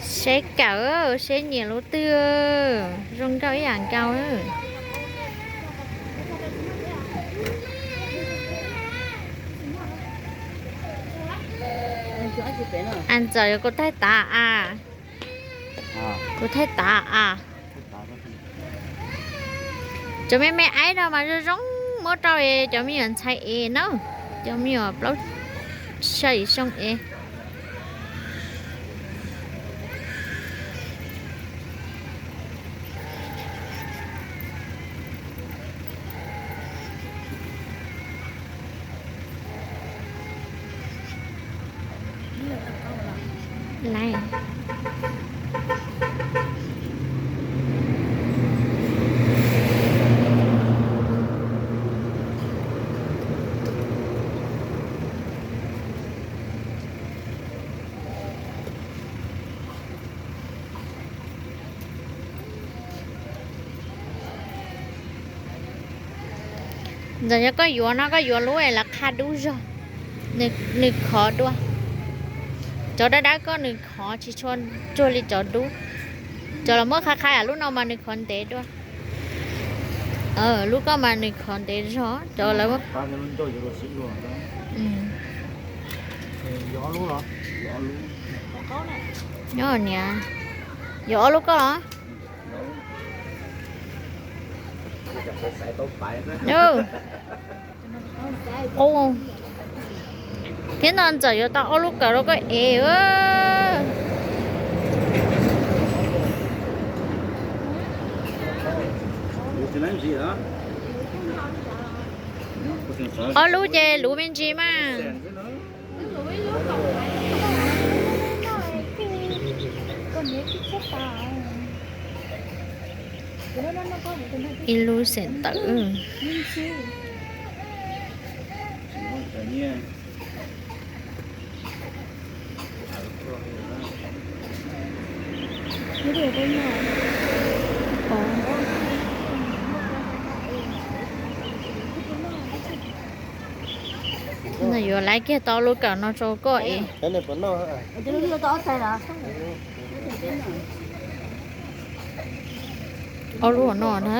Seb kawm, seb nyiam lub twg, zoo nkauj ib yam nkaus. As ntxawm, kuv thaij tav as, kuv thaij tav as. Cov me me aib no mas zoo zoo, muab rau cov me nyuam ntxhais ev na, cov me nyuam plaub xya yim xyoo ev. Ntxawm, yog koj yuav no koj yuav lub es lawv qha dub zog, nws khov dua. Cov dawb dawb koj nws khov tsis tshua tsuag li cov dub. Cov los muab qha qha lub no mas nws khov ntev dua. Lub koj mas nws khov ntev zog cov lawv. Nyob niam, yuav ob lub koj los? Thiab no Ntxawm yuav tau ob lub kawm rau koj ev. Ob lub ces luv me ntsis mas. Ib lub xeem tawm. No yuav laiv kiag tau lub kawm no rau koj es. Ob lub no na.